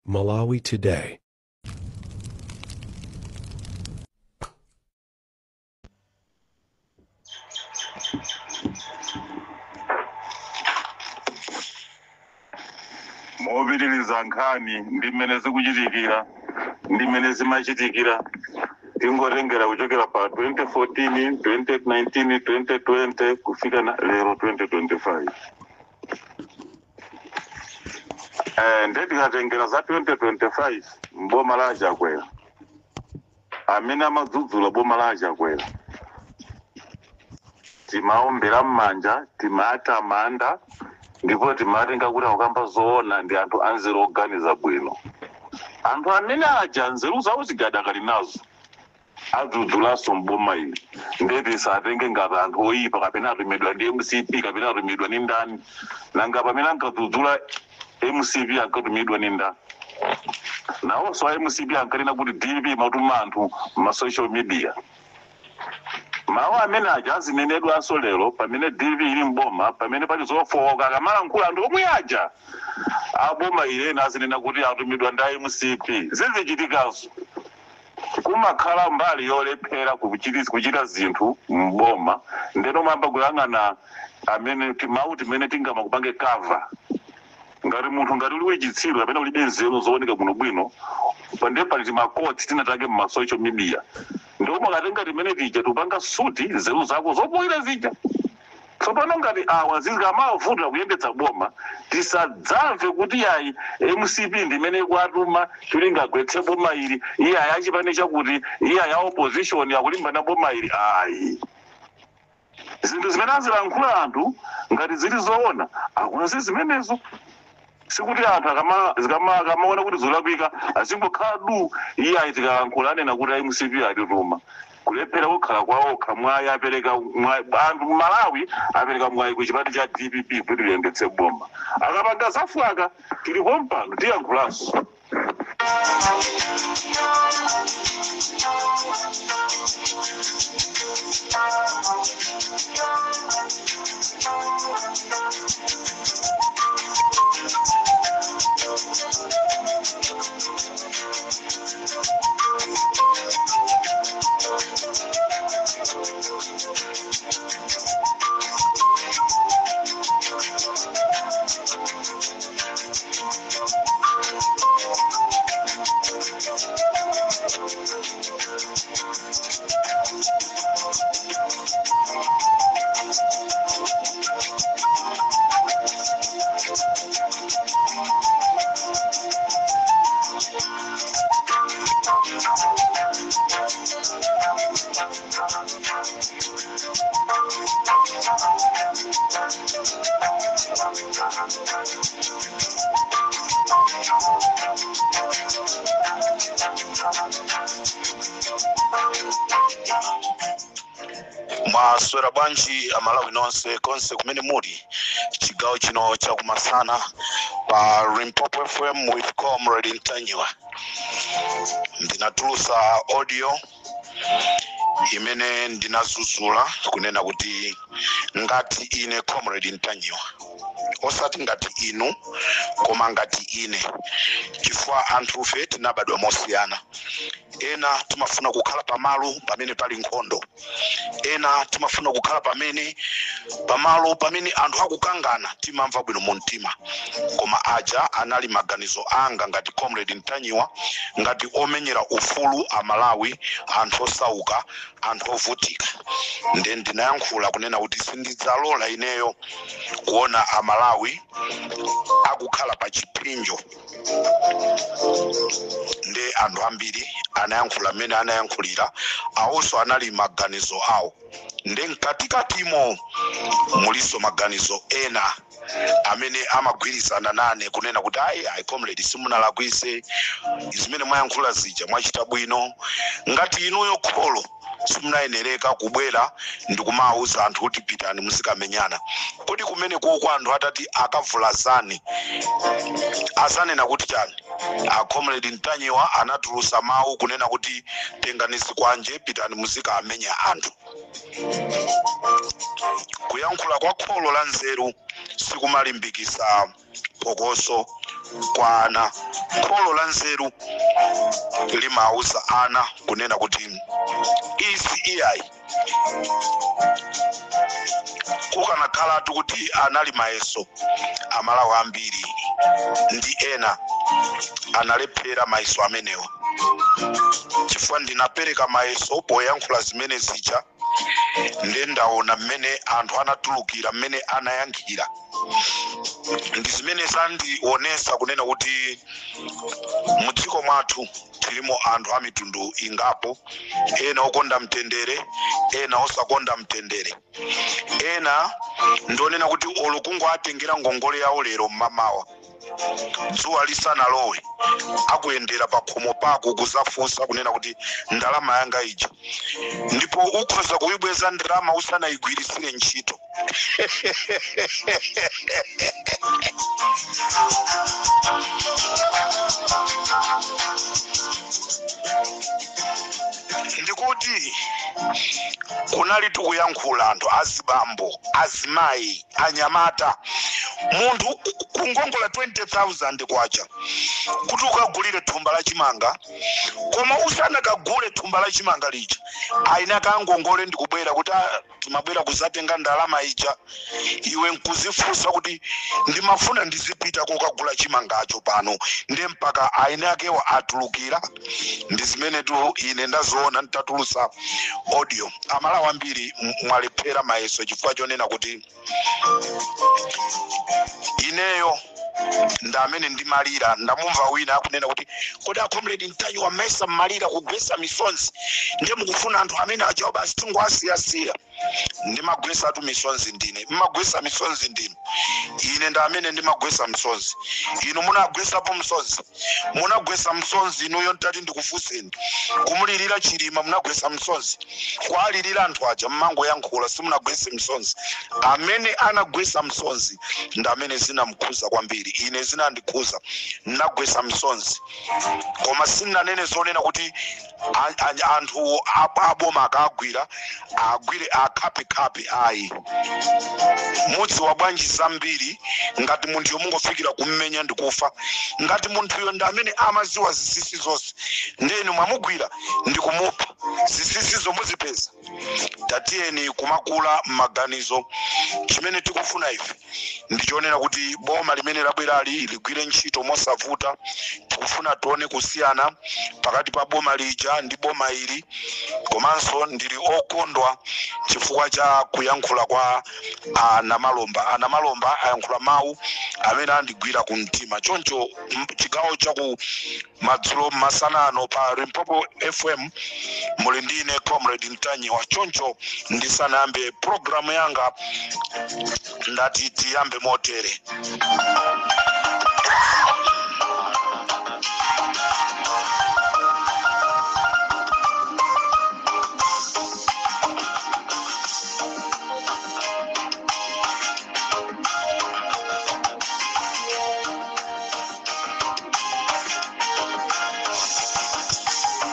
Malawi Today. Mopitiliza nkhani ndi mmene zikuchitikira ndi mmene zimachitikira, tingotengera kuchokera pa 2014, 2019, 2020 kufika na lero 2025. Nde tikatengera za 2025 mboma la Chakwera, amene amadzudzula boma la Chakwera timaombera m'manja, timatamanda ndipo timatenga kuti akukamba zoona, ndi anthu anzeru oganiza bwino. Anthu amene aja nzeru zawo zigadakali nazo, adzudzulanso mboma ili. Nde tisatenge ngati anthu oyipa kapena atumidwa ndi MCP kapena atumidwa ndi ndani. Nanga pamene ankadzudzula MCP ankatumidwa ndi ndani? Nawonso a MCP ankanena kuti DPP imatuma anthu ma social media. Mawu amene aja azinenedwanso lero pamene DPP ili mboma, pamene pali zofowoka, akamalankhula anthu omwe aja aboma ilena azinena kuti atumidwa ndi MCP. Zizichitikanso. Kumakhala mbali yolephera kuchita zinthu mboma, ndeno mwamba kuyang'ana amene timawu timene tingamakupange cover ngati munthu, ngati uliwe chitsiru kapena ulibe nzeru zooneka bwinobwino. Pande pali timakoti tinatake mma social media, ndipo makatenga timene tija tupanga suti nzeru zako zopoyera zija. Tsopano ngati awa zikamavuta kuyendetsa boma, tisadzamve kuti yayi, MCP ndimene ikuatuma tilingagwetse boma ili, iyayi, achipani chakuti, iyayi, a opposition akulimbana boma ili. Ayi, zinthu zimene azilankhula anthu ngati zili zoona, akonze zimenezo. Sikuti anthu akamaona kuti zolakwika azingokhala du, iyayi, tikalankhula anena kuti MCP atituma. Kulephera kukhala kwaokha. Mwayi apereka anthu Malawi apereka mwayi ku chipani cha DPP kuti liyendetse boma. Akapanga zafwaka, tilipo mpano, tiyankhulanso. Mwaswera bwanji Amalawi nonse konse kumene muli chigawo chino chakumasana pa Limpopo FM with Comrade Ntanyiwa? Ndinatulusa audio imene ndinazuzula kunena kuti ngati ine Comrade Ntanyiwa, osati ngati inu koma ngati ine, chifukwa anthufe tinabadwa mosiyana. Ena timafuna kukhala pamalo pamene pali nkhondo, ena timafuna kukhala pamalo pamene anthu akukangana, timamva bwino mu mtima. Koma aja anali maganizo anga ngati Comrade Ntanyiwa, ngati omenyera ufulu Amalawi, anthu osauka, anthu ovutika. Nde ndinayankhula kunena kuti sindidzalola ineyo kuona Amalawi akukhala pa chipsinjo. Nde anthu ambiri anayankhula mmene anayankhulira, awonso anali maganizo awo. Nde mkatikatimo muliso maganizo ena amene amagwirizana nane kunena kuti ayi, ayi, comrade, simunalakwise zimene mwayankhula zija, mwachita bwino. Ngati inuyo kholo simunayenereka kubwera ndikumawuza anthu kuti pitani muzikamenyana. Kodi kumene koko anthu atati akavulazani azanena kuti chani? A Comrade Ntanyiwa anatulusa mawu kunena kuti tengani zikwanje, pitani muzikamenya anthu. Kuyankhula kwa kholo la nzeru sikumalimbikisa. Phokoso kwa ana. Kholo la nzeru limauza ana kunena kuti izi iyayi, kukanakhalatu kuti anali mayeso, Amalawi ambiri ndi ena analephera mayeso amenewo, chifukwa ndinapereka mayeso poyankhula zimene zija, nde ndaona mmene anthu anatulukira, mmene anayankhira, ndi zimene zandionesa kunena kuti mudziko mwathu tilimo anthu a mitundu ingapo, ena okonda mtendere, ena osakonda mtendere, ena ndionena kuti olukungu atengera ngongole yawo lero mmamawa dzuwa lisanalowe akuyendera pa khomo pako kuzafunsa kunena kuti ndalama yanga ija, ndipo ukhoza kuyibweza ndalama usanayigwirisire ntchito. Ndikuti kunali tikuyankhula anthu azibambo, azimayi, anyamata, munthu kungongola 20,000 kwacha kuti ukagulire thumba la chimanga, koma usanakagule thumba la chimanga lija aina kangongole ndikubwera kuti timabwera kuzatenga ndalama ija, iwe nkuzifunsa kuti ndimafuna ndizipita kokagula chimangacho pano, ndiye mpaka aina akewa atulukira. Ndi zimene tu ine ndaziona nditatulusa audio. Amalawi ambiri mwalephera mayeso chifukwa chonena kuti ineyo ndi amene ndimalira. Ndamumva wina akunena kuti kodi a Comrade Ntanyiwa mmesa mmalira kugwesa misonzi, ndiye mukufuna anthu amene ajawo basi tingoasiyasiya? Ndimagwesatu misonzi ndine, mmagwesa misonzi ndinu, ine ndi amene ndimagwesa misonzi. Inu munagwesapo misonzi? Munagwesa misonzi inuyo? Ntati ndikufunseni, kumulirira Chilima munagwesa misonzi? Kwalirira anthu aja mmangoyankhula, simunagwese misonzi. Amene anagwesa misonzi ndi amene zinamkhuza kwambiri. Ine zinandikhuza, ndinagwesa misonzi, koma sindinanene zonena kuti anthu aboma akagwira agwire akhapekhape, ayi. Mudziwa bwanji zambiri ngati munthuyo mungofikira kummenya ndikufa? Ngati munthuyo ndi amene amaziwa zisisi zonse, ndenu mwamugwira ndikumupha, zisisizo muzipeza. Tatiyeni kumakula m'maganizo. Chimene tikufuna ife ndichonena kuti boma limene labwerali ligwire ntchito mosavuta. Tikufuna tione kusiyana pakati pa boma lija ndi boma ili. Komanso ndili okondwa chifukwa cha kuyankhula kwa Anamalomba. Anamalomba ayankhula mawu amene andigwira ku mtima. Choncho chigawo chaku madzulo masanano pa Limpopo FM muli ndine Comrade Ntanyiwa. Choncho ndisanayambe programu yanga ndati tiyambe motere.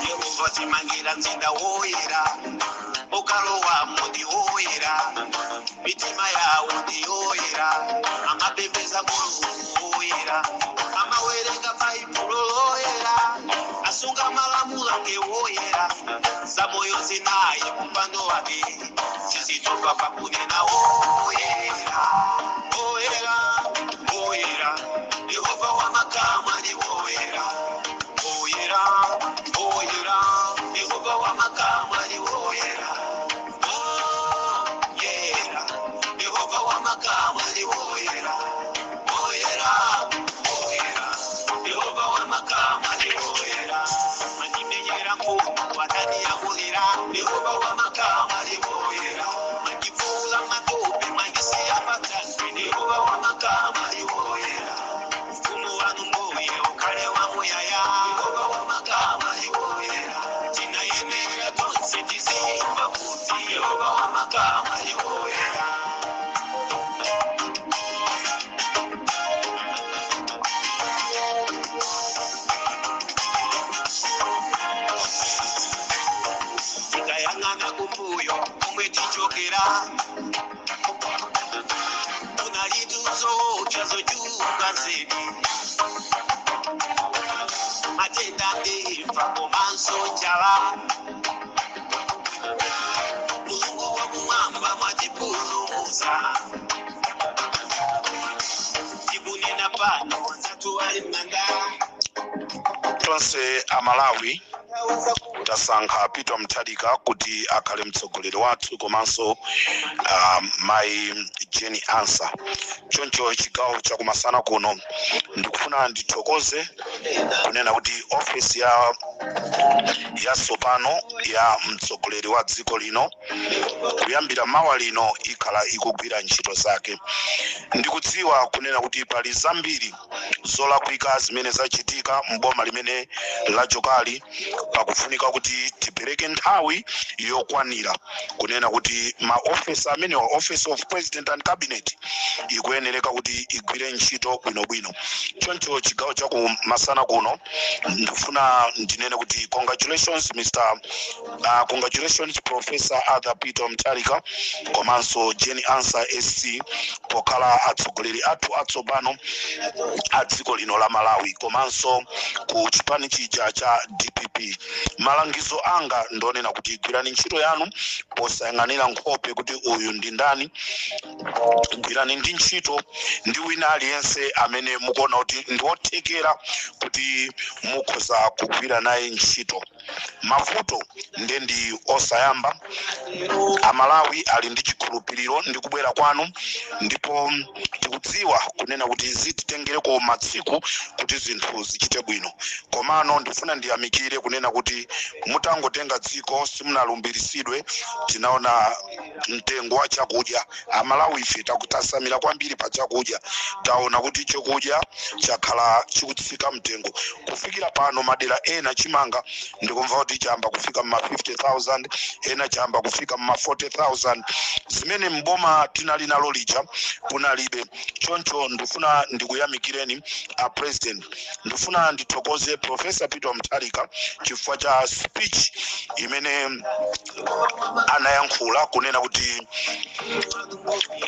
Yehova timangira mzinda woyera, ukalowa mundi woyera, mitima yawo ndiyoyera, amapembeza Mulungu woyera, amawerenga Baibulo loyera, asunga malamulo ake woyera, zamoyo zinayi kumpando wake zizitoka pakunena woyera, woyera, woyera, Yehova wamakamu ali woyera, woyera, woyera, Yehova wamakamu ali woyera, woyera, Yehova wamakamu ali woyera, woyera, woyera, Yehova wamakamu ali woyera, mandimenyera nkhondo wataniyakulira, Yehova wamakamu ali woyera, mandipfula matope mandisiya patasi, Yehova wamakamu ali woyera, mfumu wanu mbuye ukhale wamuyaya, Yehova wamakamu ali woyera, tinayemera tonse tizimba kuti Yehova wamakamu ali woyera. Tikayang'ana kumbuyo kumwe tichokera, kunalituzocha Zovuta zochuluka zedi, matenda ndi imfa komanso njala. Mulungu wakumwamba mwatipulumutsa. Tikunena pano anzathu ali m'manda. Tonse Amalawi tasankha Peter Mutharika kuti akhale mtsogoleri wathu komanso Mayi Jane Ansah. Choncho chigawo chakumasana kuno ndikufuna ndithokoze kunena kuti ofesi ya yatsopano ya mtsogoleri wa dziko lino kuyambira mawa lino ikhala ikugwira ntchito zake. Ndikudziwa kunena kuti pali zambiri zolakwika zimene zachitika mboma limene lachokali. Pakufunika kuti tipereke nthawi yokwanira kunena kuti maofesi amenewa, Office of President and Cabinet, ikuyenereka kuti igwire ntchito bwinobwino. Choncho chigawo chakumasana kuno ndikufuna ndinene kuti congratulations Mr congratulations Professor Arthur Peter Mutharika komanso Jane Ansah SC pokhala atsogoleri athu atsopano a dziko lino la Malawi komanso ku chipani chija cha DPP. Malangizo anga ndonena kuti gwirani ntchito yanu posayang'anira nkhope kuti uyu ndi ndani. Gwirani ndi ntchito ndi wina aliyense amene mukuona kuti ndi wothekera kuti mukhoza kugwira naye ntchito. Mavuto nde ndi osayamba. Amalawi ali ndi chikhulupiriro ndi kubwera kwanu, ndipo tikudziwa kunena kuti zititengereko masiku kuti zinthu zichite bwino. Komano ndifuna ndiyamikire kunena kuti mutangotenga dziko, simunalumbiritsidwe, tinaona mtengo wa chakudya. Amalawi ife takutasamira kwambiri pa chakudya. Taona kuti chakudya chakhala chikutsika mtengo kufikira pano. Madera ena chimanga ndikumva kuti chayamba kufika mma 50,000, ena chayamba kufika mma 40,000, zimene mboma tinali nalo lija kunalibe. Choncho ndifuna ndikuyamikireni a President. Ndifuna ndithokoze Professor Peter Mutharika chifukwa cha speech imene anayankhula kunena kuti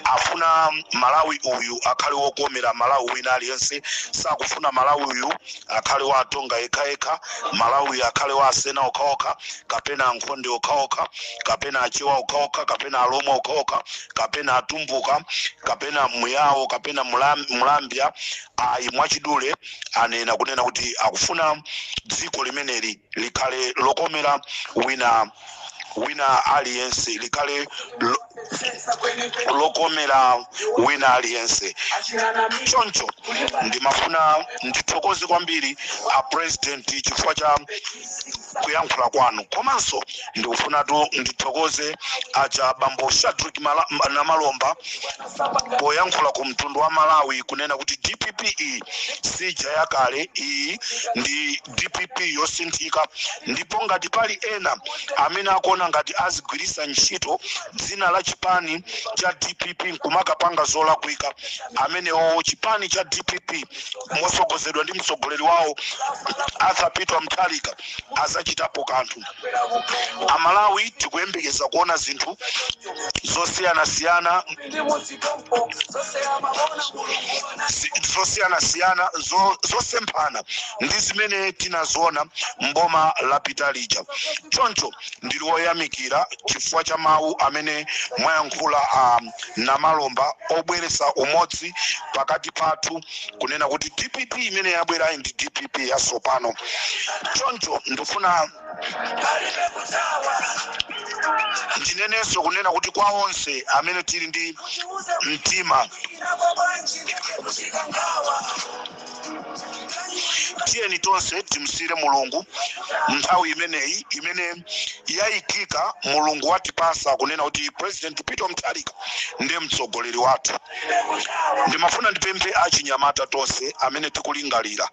afuna Malawi uyu akhale wokomera Malawi wina aliyense. Sakufuna Malawi uyu akhale wa Atonga yekhayekha, Malawi akhale wa Asena okhaokha, kapena Ankhonde okhaokha, kapena Achewa okhaokha, kapena Alomwe okhaokha, kapena Atumbuka, kapena Muyawo, kapena Mulambya, ayi. Mwachidule anena kunena kuti akufuna dziko limeneli likhale lokomera wina wina aliyense, likhale lokomera wina aliyense. Choncho ndimafuna ndithokoze kwambiri a President chifukwa cha kuyankhula kwanu. Komanso ndikufunatu ndithokoze aja bambo Shadrack Namalomba poyankhula ku mtundu wa Malawi kunena kuti DPP iyi sija yakale, iyi ndi DPP yosinthika. Ndipo ngati pali ena amene akuona ngati azigwirisa ntchito dzina la chipani cha DPP nkumakapanga zolakwika, amenewo chipani cha DPP mosogozedwa ndi mtsogoleri wawo Arthur Peter Mutharika azachitapo kanthu. Amalawi tikuyembekeza kuona zinthu zosiyanasiyana zosiyanasiyana zosemphana ndi zimene tinaziona mboma lapita lija. Choncho ndili woyamikira chifukwa cha mawu amene mwayankhula Namalomba obweresa umodzi pakati pathu, kunena kuti DPP imene yabwerayi ndi DPP yatsopano. Choncho ndifuna ndinenenso kunena kuti kwa onse amene tili ndi mtima, tiyeni tonse timsire Mulungu nthawi imeneyi imene yayikika. Mulungu watipasa kunena kuti President Peter Mutharika ndiye mtsogoleri wathu. Ndimafuna ndipemphe achinyamata tonse amene tikulingalira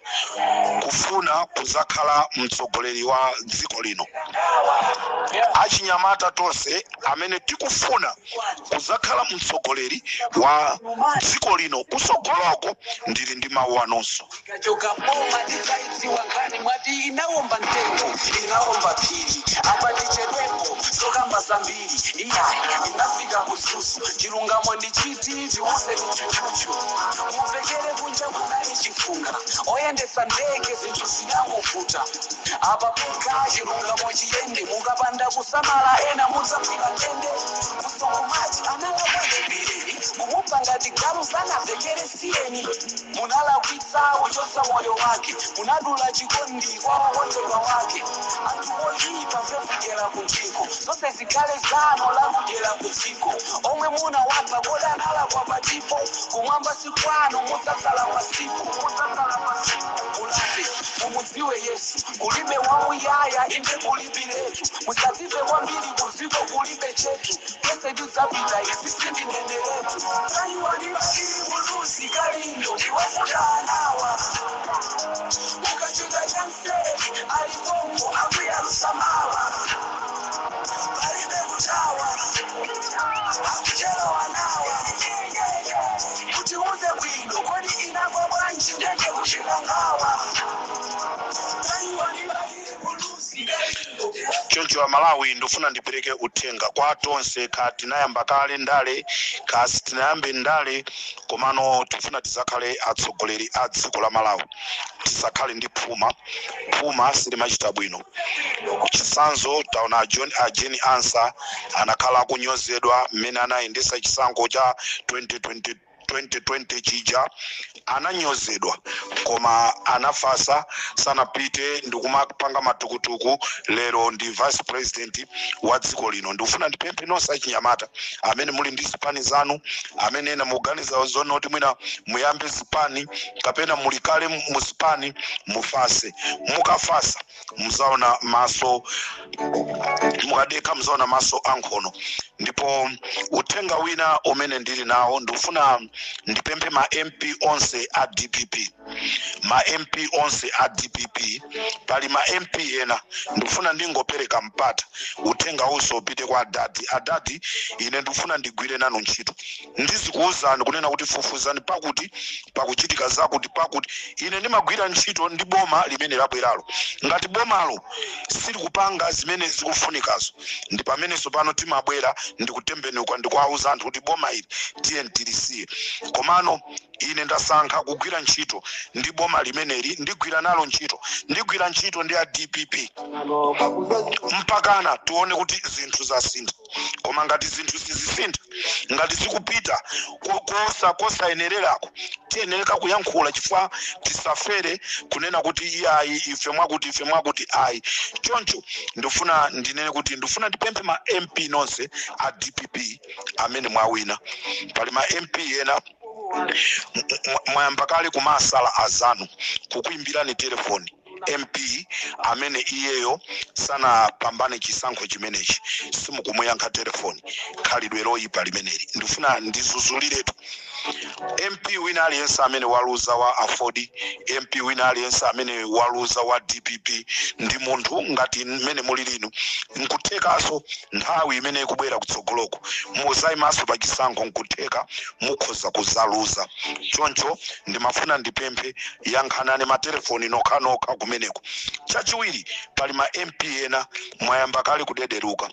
kufuna kuzakhala mtsogoleri wa dziko lino, achinyamata tonse amene tikufuna kuzakhala mtsogoleri wa dziko lino kusogoloko, ndili ndi mawu anonso. Mukaidziwa nkhani, mwati inawomba mtengo, inawomba phiri. Apa tichedwepo, zokamba zambiri. Iya, inafika kususu. Chilungamo ndichiti tiuse tichuchuchu mupfekere kunja kunali chifunga oyendesa ndege, zinthu zinangovuta. Apa peka chilungamo chiyende, mukapanda kusamala ena mudzafika ndende. Musongomati analakwanjipireni mumupha ngati galu, sanamvekere siyeni. Munalakwitsa kuchotsa moyo wake, munadula chikondi kwa wokondedwa wake. Anthu oyipa mvekugera kunjiko, zonse zikhale zano lakugera kudziko. Omwe munawapha kodanala kwa patipo, kumwamba sikwanu, mudzakhala pasipo, mudzakhala pasipo. Mulape, mumudziwe Yesu, kulibe wamuyaya, inde kulibiretu. Musadzive kwambiri, kuziko kulibe chetu, twese tidzapita, izi sindinenderetu. Kaiwalibakiri muluzi kalindo ndiwakudanawa ukachita chanseri alipongo akuyalusamawa palibe kutawa akuchelowa nawa kuti uze bwino. Kodi inagwa bwanji ndege kuchikangawa? Kaiwalibakiri muluzi kalindo. Choncho Amalawi, ndifuna ndipereke uthenga kwa tonse, ka tinayamba kale ndale, kasi tinayambe ndale, komano tifuna tizakhale atsogoleri a dziko la Malawi. Tisakhale ndi phuma. Phuma silimachita bwino. Chitsanzo, taona John a Jane Ansah anakhala akunyozedwa mmene anayendesa chisankho cha 2020 2020 chija. Ananyozedwa, koma anafasa, sanapite ndikumapanga matukutuku. Lero ndi vice president wa dziko lino. Ndikufuna ndipemphe nonse achinyamata amene muli ndi zipani zanu, amene ena mukuganiza zona kuti mwina muyambe zipani kapena muli kale mu zipani, mufase. Mukafasa muzaona maso, mukadekha muzaona maso ankhono. Ndipo uthenga wina umene ndili nawo, ndikufuna ndipemphe ma MP onse a DPP, ma MP onse a DPP. Pali ma MP ena, ndikufuna ndingopereka mpata, uthenga unso upite kwa adadi. Adadi, ine ndikufuna ndigwire nanu ntchito. Ndizikuwuzani kunena kuti fufuzani pakuti pakuchitika zakuti pakuti. Ine ndimagwira ntchito ndi boma limene labweralo. Ngati bomalo silikupanga zimene zikufunikazo, ndi pamenenso pano timabwera ndikutembenuka ndikuwauza anthu kuti boma ili tiye tilisiye. Komano ine ndasankha kugwira ntchito ndi boma limeneli, ndigwira nalo ntchito, ndigwira ntchito ndi a DPP mpakana tione kuti zinthu zasintha. Koma ngati zinthu sizisintha, ngati zikupita kosayenererako, tiyenereka kuyankhula, chifukwa tisafere kunena kuti iyayi, ife mwakuti, ife mwakuti, ayi. Choncho ndifuna ndinene kuti ndifuna ndipemphe ma MP nonse a DPP amene mwawina. Pali ma MP ena mwayamba kale kumasala azanu kukuimbirani telefoni. MP amene iyeyo sanapambane chisankho chimenechi, simukumuyankha telefoni. Khalidwe loyipa limeneli ndifuna ndizuzuliretu. MP wina aliyense amene waluza wa AFORD, MP wina aliyense amene waluza wa DPP, ndi munthu ngati mmene muli lino. Nkuthekanso nthawi imene ikubwera kutsogoloko muzayimanso pa chisankho, nkutheka mukhoza kuzaluza. Choncho ndimafuna ndipemphe, yankhanani matelefoni nokhanokha kumeneko. Chachiwiri, pali ma MP ena mwayamba kale kudederuka.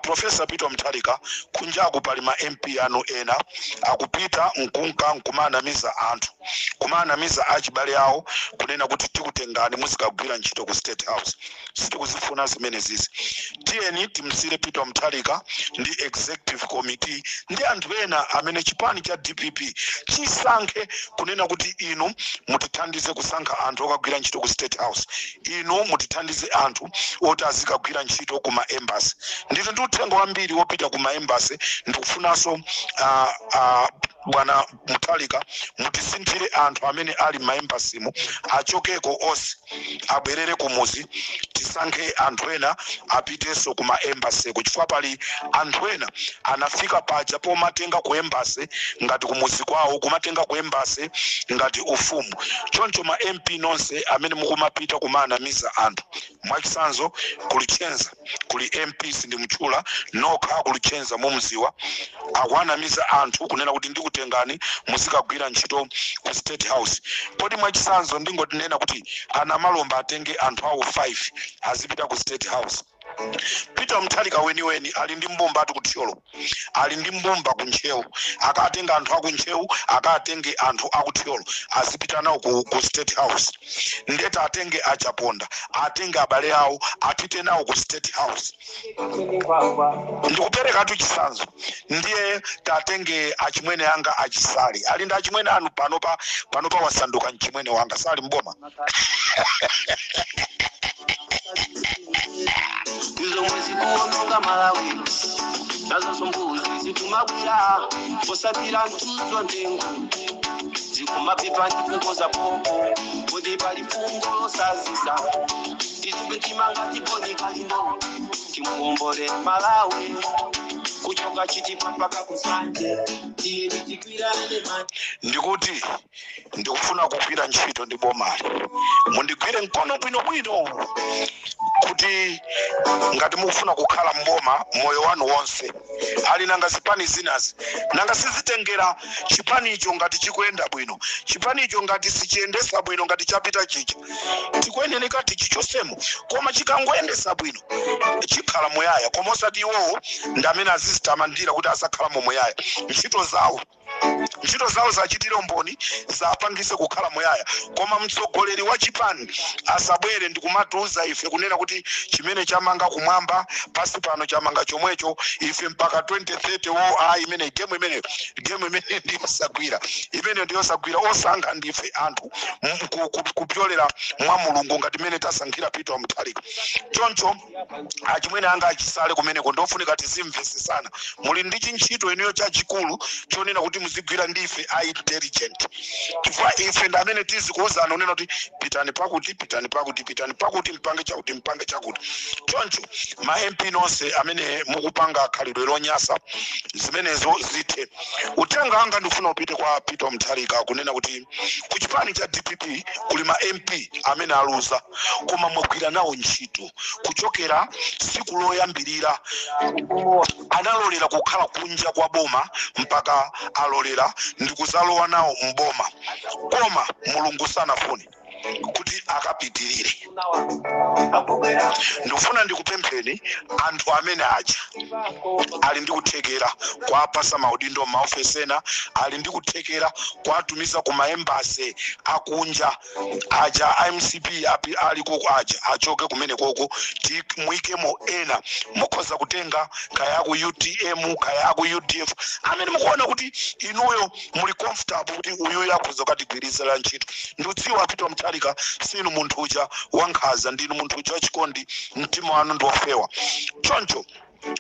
Professor Peter Mutharika, kunjaku pali ma MP anu ena akupita nkunka nkumanamiza anthu, kumanamiza achibale awo kunena kuti tikutengani muzikagwira ntchito ku State House. Sitikuzifuna zimene zizi. Tiyeni timsire Peter Mutharika ndi executive committee ndi anthu ena amene chipani cha DPP chisankhe kunena kuti inu mutithandize kusankha anthu okagwira ntchito ku State House, inu mutithandize anthu oti azikagwira ntchito ku ma embassy. Ndili ndi uthenga wambiri wopita ku ma embassy. Ndikufunanso bwana Mutharika, mutisinthire anthu amene ali ma embassymo, achokeko onse, abwerere kumuzi, tisankhe anthu ena apitenso ku ma embassy, chifukwa pali anthu ena anafika paja pomatenga ku embassy ngati kumuzi kwawo, kumatenga ku embassy ngati ufumu. Choncho ma MP nonse amene mukumapita Akumapita kumanamiza anthu. Mwachitsanzo, kulichenza kuli MP, sindimutchula, nokha akulichenza mumziwa, akuanamiza anthu kunena kuti ndikutengani muzikagwira ntchito ku State House. Kodi mwachitsanzo ndingotinena kuti ana Malomba atenge anthu awo 5 azipita ku State House? Peter Mutharika weniweni ali ndi mbumba ati kuthyolo, ali ndi mbumba ku Ntcheu. Akatenga anthu aku Ntcheu, akatenge anthu akuthyolo, azipita nawo ku State House. Ndeta atenge Achaponda, atenge abale awo, apite nawo ku State House. Ndikuperekatu chitsanzo. Ndiye tatenge achimwene anga achisali, ali ndi achimwene anu panopa, panopa wasanduka mchimwene wanga, sali mboma. Izomwe zikuononga Malawi nazo mbuzi zikumabwera osapira mtuzo ntengo zikumapipa ndikungoza pompo kuti pali fungo losazisa tizimbe timanga tiponi kalindo timuombole Malawi kuchoka Chitipa mpaka kusanje tiye tikwirane manja. Ndikuti ndikufuna kugwira ntchito ndi bomali, mundigwire mkono bwinobwino kuti ngati mukufuna kukhala mboma moyo wanu wonse. Ali nanga zipani zinazi nanga sizitengera chipanicho ngati chikuyenda bwino, chipanicho ngati sichiyendesa bwino, ngati chapita chicha tikuyeneneka tichichosemo, koma chikangoyendesa bwino chikhala muyaya. Koma osati iwowo ndi amene azizitamandira kuti azakhala muyaya. Ntchito zawo zachitire umboni, zapangise kukhala muyaya. Koma mtsogoleri wa chipani asabwere ndikumatiuza ife kunena kuti chimene chamanga kumwamba pasi pano chamanga chomwecho ife mpaka 2030 wo. Ayi, imene game, imene game imene ndiyosagwira, imene ndiyosagwira. Osankha ndife anthu kupyolera mwa Mulungu, ngati mmene tasankhira Peter Mutharika. Choncho achimwene anga achisale kumeneko, ndofunika tizimvesesana. Muli ndi chintchito inuyo chachikulu chonena kuti muzigwira ndife a intelligent, chifukwa ife ndi amene tizikuwuzana unena kuti pitani pakuti, pitani pakuti, pitani pakuti, mpange chakuti, mpange chakuti. Choncho ma MP nonse amene mukupanga khalidwe lonyasa, zimenezo zithe. Uthenga wanga ndifuna upite kwa Peter Mutharika kunena kuti ku chipani cha DPP kuli ma MP amene aluza, koma mwagwira nawo ntchito kuchokera siku loyambirira. Analolera kukhala kunja kwa boma mpaka alolera ndikuzalowa nawo mboma, koma Mulungu sanafune kuti akapitirire. Ndikufuna ndikupempheni, anthu amene aja ali ndi kuthekera kuwapasa maudindo m'maofesi ena, ali ndi kuthekera kuwatumiza ku ma embassy akunja aja a MCP api ali koko aja, achoke kumene koko, muyikemo ena. Mukhoza kutenga kaya aku UTM, kaya aku UDF, amene mukuona kuti inuyo muli comfortable kuti uyuyo akhoza kukatigwirizira ntchito. Ndikudziwa Peter Mutharika sinu munthu uja wankhanza, ndinu munthu uja wachikondi, mtima wanu ndi wofewa. Choncho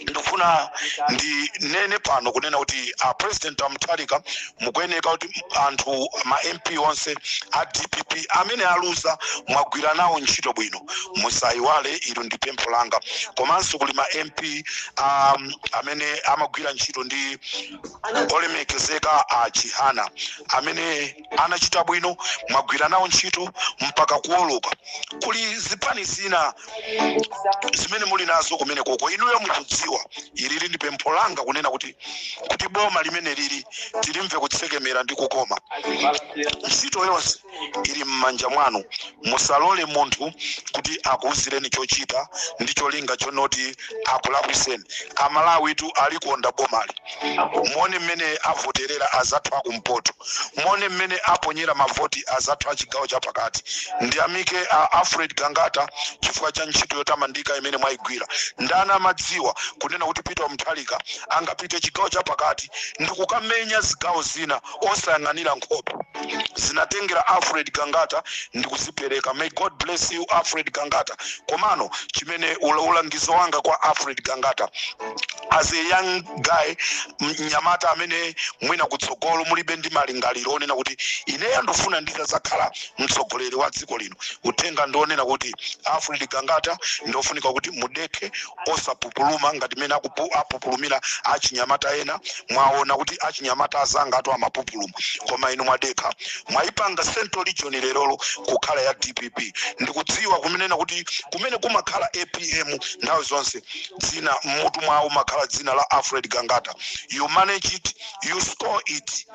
ndikufuna ndinene pano kunena kuti a President Mutharika, mukuyeneka kuti anthu ma MP onse a DPP amene aluza, mwagwira nawo ntchito bwino, musayiwale. Ilo ndi pempho langa. Komanso kuli ma MP amene amagwira ntchito ndi olemekezeka a Chihana amene anachita bwino, mwagwira nawo ntchito mpaka kuwoloka. Kuli zipani zina zimene muli nazo kumene koko, inuyo mukudziwa. Ilili ndi pempho langa kunena kuti boma limene lili tilimve kutsekemera ndi kukoma. Ntchito yonse ili m'manja mwanu. Musalole munthu kuti akuwuzireni chochita ndi cholinga chonoti akulakwiseni. Amalawi tu alikonda bomali. Muone mmene avoterera azathu akumpoto, muone mmene aponyera mavoti azathu a chigawo chapakati. Ndiyamike a Alfred Gangata chifukwa cha ntchito yotamandika imene mwayigwira. Ndani amadziwa kunena kuti Peter Mutharika angapite chigawo chapakati ndi kukamenya zigawo zina osayang'anira nkhope? Zinatengera Alfred Gangata ndi kuzipereka. May God bless you, Alfred Gangata. Komano chimene ulangizo wanga kwa Alfred Gangata as a young guy, mnyamata amene mwina kutsogolo mulibe ndi malingaliro onena kuti ineyo ndifuna nditadzakhala mtsogoleri wa dziko lino, uthenga ndionena kuti Alfred Gangata, ndofunika kuti mudekhe, osapupuluma. Akupupuluma ngati mene apupulumira achinyamata ena. Mwaona kuti achinyamata azanga atu amapupuluma, koma inu mwadekha, mwayipanga Central Region lerolo kukhala ya DPP. Ndikudziwa kumenena kuti kumene kumakhala APM nthawi zonse dzina mmutu mwawo makhala dzina la Alfred Gangata. You manage it, you score it.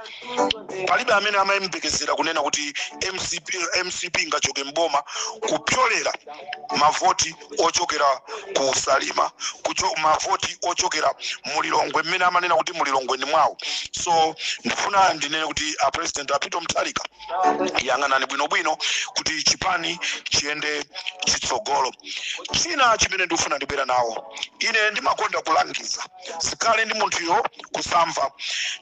Palibe amene amayembekezera kunena kuti MCP, MCP ingachoke mboma kupyolera mavoti ochokera ku Salima, mavoti ochokera mulilongwe, mmene amanena kuti mulilongwe ndi mwawo. So ndifuna ndinene kuti a President a Peter Mutharika, yang'anani bwinobwino kuti chipani chiyende chitsogolo. China chimene ndikufuna ndibwera nawo, ine ndimakonda kulangiza, zikhale ndi munthuyo kusamva.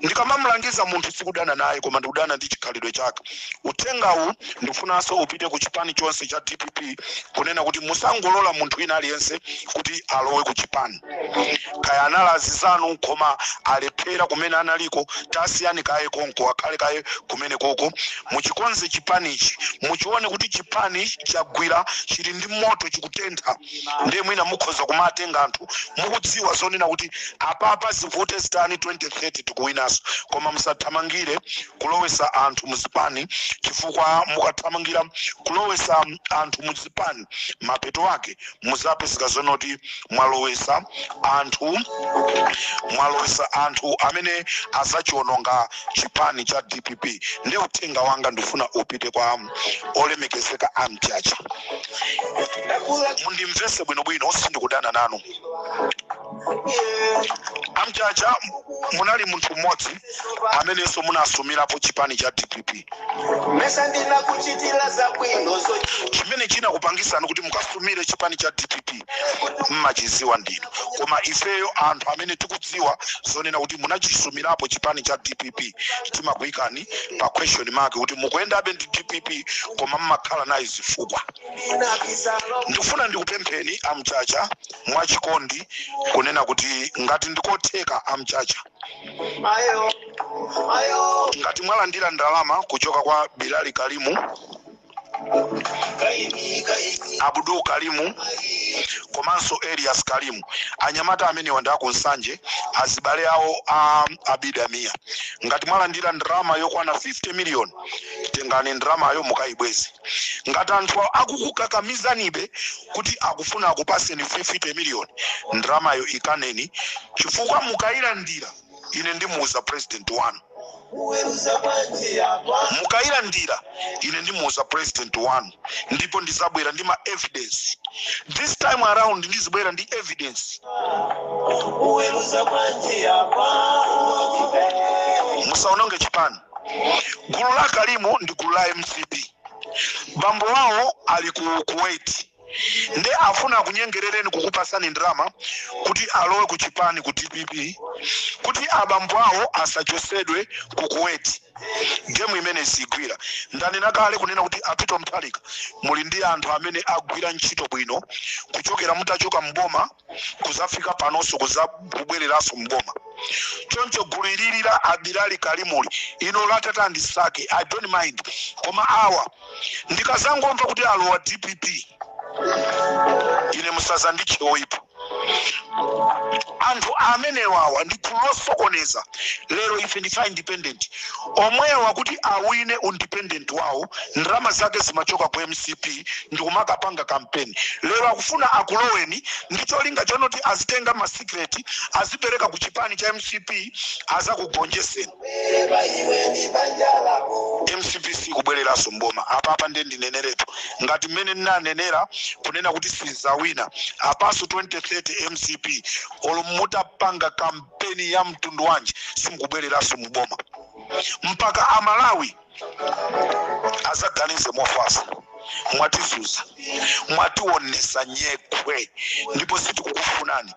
Ndikamamulangiza munthu sikudana naye, koma ndikudana ndi chikhalidwe chake. Uthengawu ndikufunanso upite ku chipani chonse cha DPP, kunena kuti musangolola munthu wina aliyense kuti alowe ku chipani. Kaya anali azizanu koma alephera kumene analiko, tasiyani kaye konko, akhale kaye kumene koko. Muchikonze chipanichi, muchione kuti chipani chagwira, chili ndi moto, chikutentha. Ndiye mwina mukhoza kumatenga anthu mukudziwa zonena kuti apapa zivute zitani, 2030 tikuwinanso. Koma musathamangire kulowesa anthu muzipani, chifukwa mukathamangira kulowesa anthu muzipani, mapeto ake muzapezeka zonoti mwalowesa anthu amene azachiononga chipani cha DPP. Ndiye uthenga wanga ndifuna upite kwa olemekezeka amchacha. Mundimvese bwinobwino, sindikudana nanu amchacha. Munali munthu mmodzi amenenso munasumirapo chipani cha DPP. Mesa ndinakuchitira zabwino zochita. Chimene chinakupangisani kuti mukasumire chipani cha DPP mmachiziwa ndinu, koma ifeyo anthu amene tikudziwa zonena kuti munachisumirapo chipani cha DPP timakuyikani pa question mark kuti mukuyendabe ndi DPP koma mmakhala nayo zifukwa. Ndinabisalo. Ndikufuna ndikupempheni amchacha mwachikondi, kunena kuti ngati ndikotheka amchacha, Mayo mayo. ngati mwalandira ndalama kuchoka kwa Bilali Kalimu, Kaini kaini. Abdul Kalimu komanso Elias Kalimu, anyamata amenewa ndi akunsanje, azibale awo a Abidamia, ngati mwalandira ndalama yokwana 50 million, tengani ndalamayo mukayibweze. Ngati anthu akukukakamizanibe kuti akufuna akupaseni 50 million, ndalamayo ikaneni, chifukwa mukayilandira ine ndimuuza president wanu. Uweruza bwanji apa? Mukayilandira ine ndimuuza president wanu, ndipo ndizabwera ndi ma evidence. This time around ndizibwera ndi evidence. Uweruza bwanji apa? Musaononge chipani. Gulu la Kalimu ndi gulu la MCP. Bambo wawo ali ku Kuwait, nde afuna kunyengerereni kukupasani ndalama kuti alowe ku chipani ku DPP, kuti abambo awo asachosedwe ku Kuwait. Game imene sigwira. Ndanena kale kunena kuti a Peter Mutharika, muli ndi anthu amene agwira ntchito bwino kuchokera mutachoka mboma kuzafika panonso, kubwereranso mboma. Choncho gulu ilili la Abilali Kalimuli ino latata ndisake, I don't mind, koma awa ndikazangomva kuti alowa DPP, ine musazanditche oyipa. Anthu amenewawa ndi gulu losokoneza. Lero ife ndifa independent, omwewa kuti awine independent wawo ndalama zake zimachoka ku MCP ndikumakapanga kampeni. Lero akufuna akuloweni ndi cholinga chonoti azitenga ma secret azipereka ku chipani cha MCP, azakugonjeseni. Iwe ndi banja lako. MCP sikubwereranso mboma apapa. Ndiye ndineneretu ngati mmene ndinanenera kunena kuti sizawina apanso 2030 MCP. Olo mutapanga kampeni ya mtundu wanji, simukubwereranso muboma mpaka Amalawi azaganize mofasa. Mwatizuza, mwationesa nyekhwe, ndipo sitikukufunani.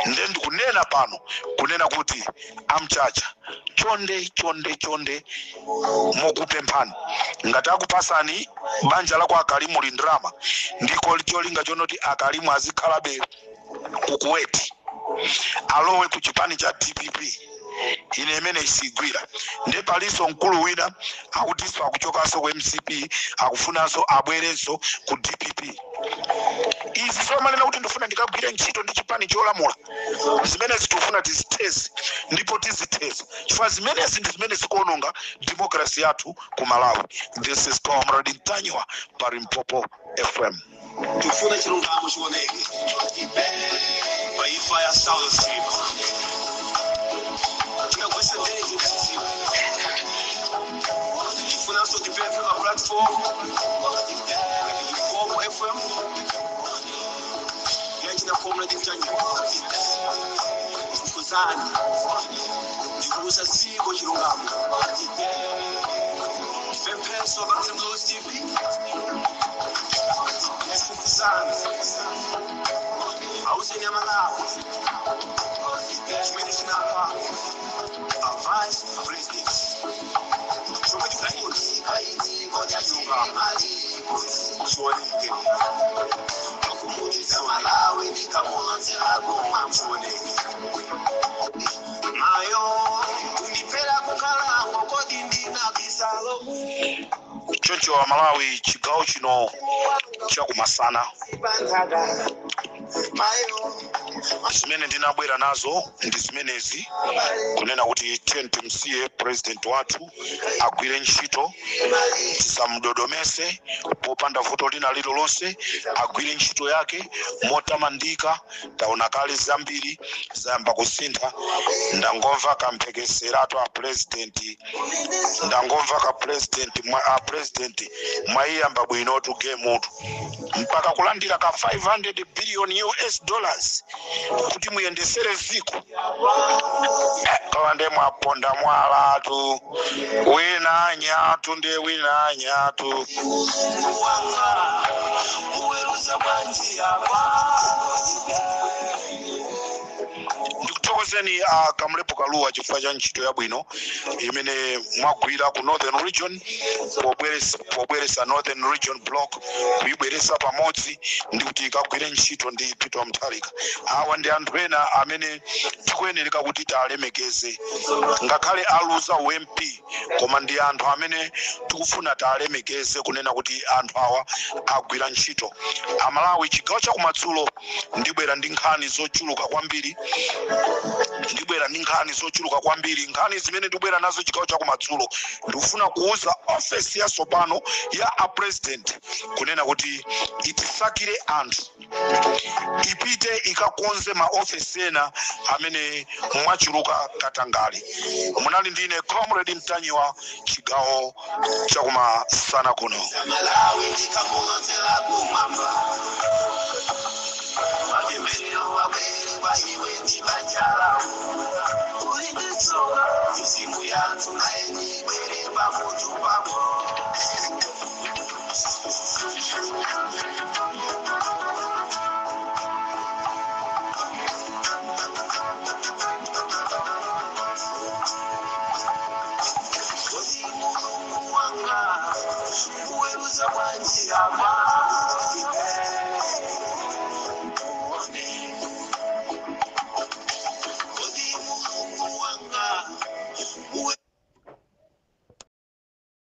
Nde ndikunena pano kunena kuti amchacha, chonde chonde chonde, mukupemphani, ngati akupasani banja lako Akalimu li ndalama ndiko cholinga chonoti Akalimu azikhalabe ku Kuwait, alowe ku chipani cha DPP, ine imene isigwira. Nde palinso mkulu wina akutinso akuchokanso ku MCP, akufunanso abwerenso ku DPP. Izi zomanena kuti ndifuna ndikagwire ntchito ndi chipani cholamula, zimenezi tikufuna tizitheze, ndipo tizitheza, chifukwa zimenezi ndi zimene zikuononga democracy yathu ku Malawi. This is Comrade Ntanyiwa pa Limpopo FM. Tikufuna chilungamo chioneke pa imfa ya South Street. Tinagwesa ndege kusidziwa. Tifunanso tipemphe pa platform Limpopo FM yachina Comrade Ntanyiwa, fufuzani ndikulusa dziko chilungamo. Tipempheso pa Crimson TV, fufuzani, auzeni Amalawi chimene chinapha a vice president. Chomwe tikufuna, chilungamo chioneke, Malawi ndikamuonzera kumwa chioneke. Mayo kundipera kukalango kodi ndinabisalo. Choncho wa Malawi, chigawo chino chakumasana, zimene ndinabwera nazo ndi zimenezi, kunena kuti tiye timsiye president wathu agwire ntchito, tisamudodomese popanda vuto lina lililonse, agwire ntchito yake motamandika. Taona kale zambiri zayamba kusintha. Ndangomva kamphekeseratu a president, ndangomva ka president mwa a president mwayiyamba bwinotu gemutu, mpaka kulandira ka 500 billion US dollars kuti muyendesere ziko. Kawande mwaponda mwalatu, wina nyatu ndiye wina nyatu. Wanga uweruza bwanji apa? Ndikuthokozeni Kamlepo Kaluwa chifukwa cha ntchito yabwino imene mwagwira ku Northern Region pobweresa Northern Region Block, kuyibweresa pamodzi ndi kuti ikagwire ntchito ndi Peter Mutharika. Awa ndi anthu ena amene tikuyenereka kuti tialemekeze, ngakhale aluza uMP, koma ndi anthu amene tikufuna tialemekeze, kunena kuti anthu awa agwira ntchito. Amalawi, chigawo chakumadzulo ndibwera ndi nkhani zochuluka kwambiri, ndibwera ndi nkhani zochuluka kwambiri. Nkhani zimene ndibwera nazo chigawo chakumadzulo, ndikufuna kuuza ofesi yatsopano ya a president kunena kuti itisakire anthu, ipite ikakonze maofesi ena amene mwachuluka katangale. Munali ndine Comrade Mtanyiwa, chigawo chakumasana kuno. Malawi ndikamuonzera kumwamba, mapemberero wabwere kwa iwe ndi banja lako. Uli nditsoka mizimu yanthu naye nibwere pamutu pako. Kodi Mulungu wanga uweruza bwanji apa?